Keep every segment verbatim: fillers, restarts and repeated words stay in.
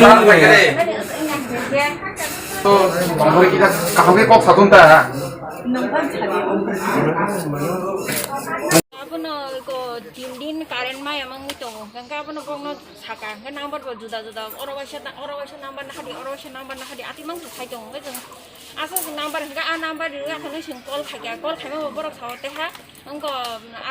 To, kaham khe kok satung ta. Abono ko tin din current maya mangwi tongo. Hwnkhe abono kokno saka, hwnkhe number bo juda juda. Oro waisa, oro waisa number nahadi, oro waisa number nahadi. Ati mang khai tongo. Hwnkhe chwng aswk number, hwnkhe a number rwui akhorno chwng call khaikha. Call khaima bo borok sao teha. Wngkha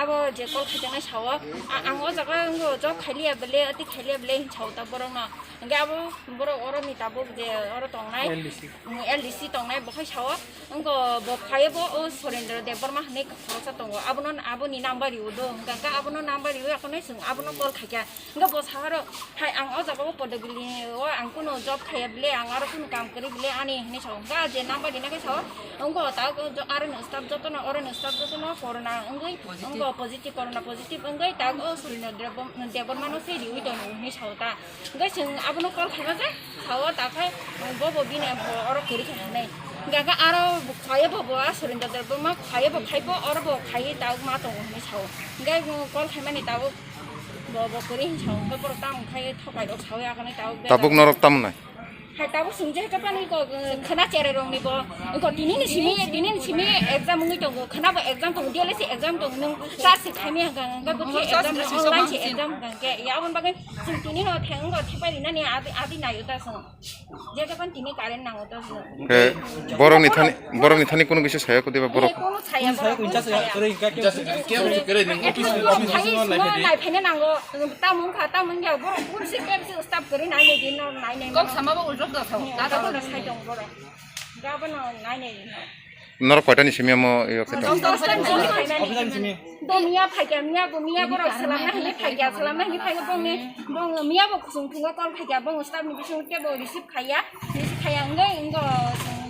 abo je call khaijaknai sao, a-, ang o jaga wngkha job khailiya bele, ati khailiya bele hinwi sao ta borokno. Hwnkhe abo borok oroni tabuk je oro tongnai, L D C. Mm, L D C tongnai, bo khai sao. Wngkha bo phaiyo bo o Surendra Debbarma hinwi khoroksa tongo. Abono, aboni number rw do. Hwnkhe abono number rw, akhorno chwng abono call khaikha. Hwnkhe bo saharo, hai ang o jaga o Podobili o ang kunu job khaiya bele, ang aro kunu kam kwrwi bele ani hinwi sao. Hwnkhe a je number rina khe sao, wngkha ta o jo-, aroni staff jotono, oroni staff jotono corona wngwi, wngkha positive, corona positive wngwi ta o Surendra Debbarma no se riwi tongo hinwi sao ta. Hwnkhe chwng abono call khaima khe sao ta khai, bo bo bini oro kwrwi kha hinwi. Hwnkhe aro bo khaiya bo bo a Surendra Debbarma khaiya bo khai bo oro bo khaiwi ta ma tongo hinwi sao. Hwnkhe call khaimani ta o Bo, bo kwrwi hinwi sao, hwnkhe borok tamo khai thokai rok sao ya, kani tao bejak. Tabuk norok tamo nai? Hai tabuk chwng je hwnkhe pani ko, khwna cherai rok ni bo, ko tini ni simi, tini ni simi exam wngwi tongo, khwna bo exam tongo, D L S exam tongo, nwng class se khaimya hwnkhe, hwnkhe bo khe exam online se exam hwnkhe, ya aboni bagwi chwng tini no theng wngkha, thepai rinani adi, adi naio ta chwng. Jekhe phano tini current nango to. Hwnkhe borokni thani, borokni thani kunu kisa saya kudi ba borok. Kunu saya, borok kunu saya. Just kebo se kere nang office, office no nai phedi. Nai phene nango. Tamung kha, tamung ya, borok kunu se kebo se stop kere nai nai din no nai nai. Kok sama ba ulrok da sao. Ada ko sai dong borok. Gabano nai nai din. Norok koitani simi amo iyo khe tong? Dos, dos, dos, dos, dos. Bo miya phaikya, miya bo, miya borok salamna hinwi phaikya, salamna hinwi phaikya, bongni, bong miya bo kusung thungo call phaikya, bong staff ni bising tebo receive khaiya, receive khaiya wngwi wngkha,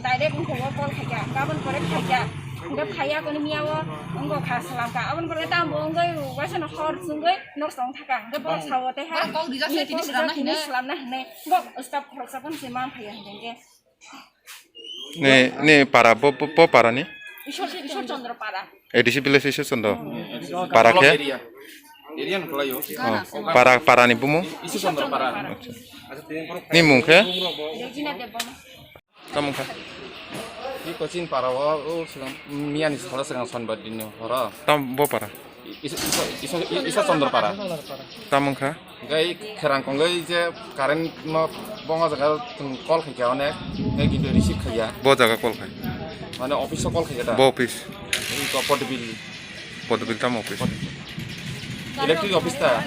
direct wngkha o call phaikya, gabon pore phaikya, hwnkhe phaiya koni miya o wngkha kha salamkha, aboni pore tamo wngwi waisa no hor chwngwi nok song thaka, hwnkhe borok sao tei ha, borok kok rijak ni se tini kok rijak salamna tini hinwi. Salamna hinwi, bok staff khoroksa phano se man phaiya hwnkhe. Ni, ni para bo, bo, bo para ni? Ishwar, Ishwar Chandra para. A D C village Ishwar Chandra. Hmm. Para khe? Block area. Area no khlai o. Oh, para, para ni bumu? Ishwar Chandra para. Acha. Ni mung khe? Regina Debbarma. Tamung kha? Ni coaching para o, o silang, miya ni sala silang sanbad din hora. Tam bo para? Isa, isa, isa, isa Chandra para. Tamung kha? Gai kherang kongoi je current no bongo jaga tong call khai kya onek, gai kintu receive khaiya. Bo jaga call khai? Mane office o call khai ta. Bo office? Iko Podbil. Podbil tam office? Electric office ta.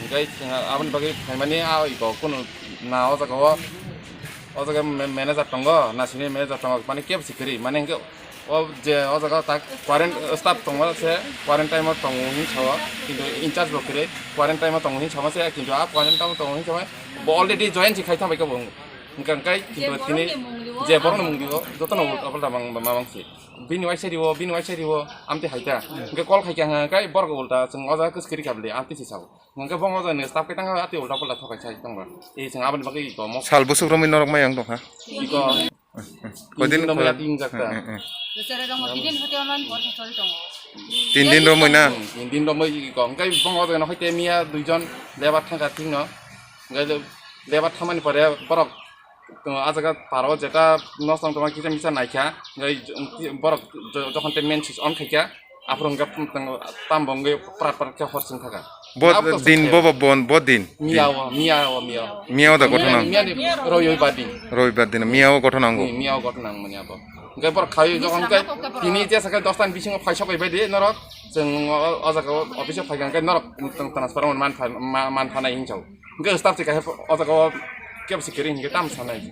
Gai aboni bagwi phaimani a iko kuno na o jaga o, o jaga ma-, manager tongo, na senior manager tongo, mane kebo sikiri, mane hingke O je o jaga tak quarant-, staff tongo se quarantine o tongo hin sao, kintu in charge bo kwrwi quarantine o tongo hin sama se, kintu a quarantine o tongo hin sama bo already join si khai thambai kabo. Hingka hingkai kintu tini je borok ni mung liwo, joto no ulta palta mang, mang si. Bini waisa riwo, bini waisa riwo, amte haita. Hingke call khai kya hingkai borok ulta, chwng o jaga kwskiri kable, amte si sao. Hingke bo o jaga ni staff kai tang ati ulta palta thokai sai tong ba. E chwng aboni bagwi iko mo. Sal busuk romwi norok mai ang tong ha. Iko. Kodin Tin din romwi ko- ati ingjak ta. Hmm, hmm, hmm. Besere rong tin din hote online bor choli tongo. Tin din romwi na? Hmm, tin din romwi iko. Hingke bo o jaga no hoite miya duijon lebar thangka thing no. Hingke le-, lebar thamani pore borok To, a jaga paro jeta nosong tongma kisa misa naikha, ngai borok jo-, jokhon te main switch on khaikha, aphuru hwnkhe tam bo wngwi prat prat khe hor chwng thaka. Bo din, bo, bo, bo, bo din. Miya o, miya o, miya o. Miya o da gotho nang. Miya ni royoi ba din. Royoi ba din, miya o gotho nango. Miya o gotho nang mani abo. Hwnkhe borok khawi jokhon khe tini jesa khe dosta ni bisingo phaisok bai di norok, chwng o, o jaga o office o phaikha hwnkhe norok transfer man pha-, ma-, man phanai hinjao. Hwnkhe staff se kaisa o jaga o kebo se kwrwi hinkhe tamo sanai.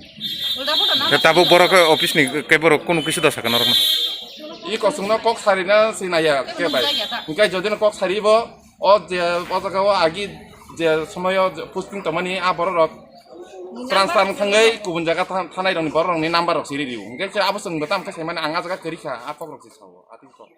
Khe tabuk borok office ni khe borok kunu kisa da sakha norokno. I kosongno kok sarina se naiya khe bai. Hwnkhe jodino kok sari bo o je o jaga o agi je somoyo posting tongmani a borok rok transfer thangwi kubun jaga tha-, thanai rokni borok rokni number rok siri rio. Hwnkhe se abo chwngno tamo khe saimani ang a jaga kwrwi kha a kok rok se sao atwi kok.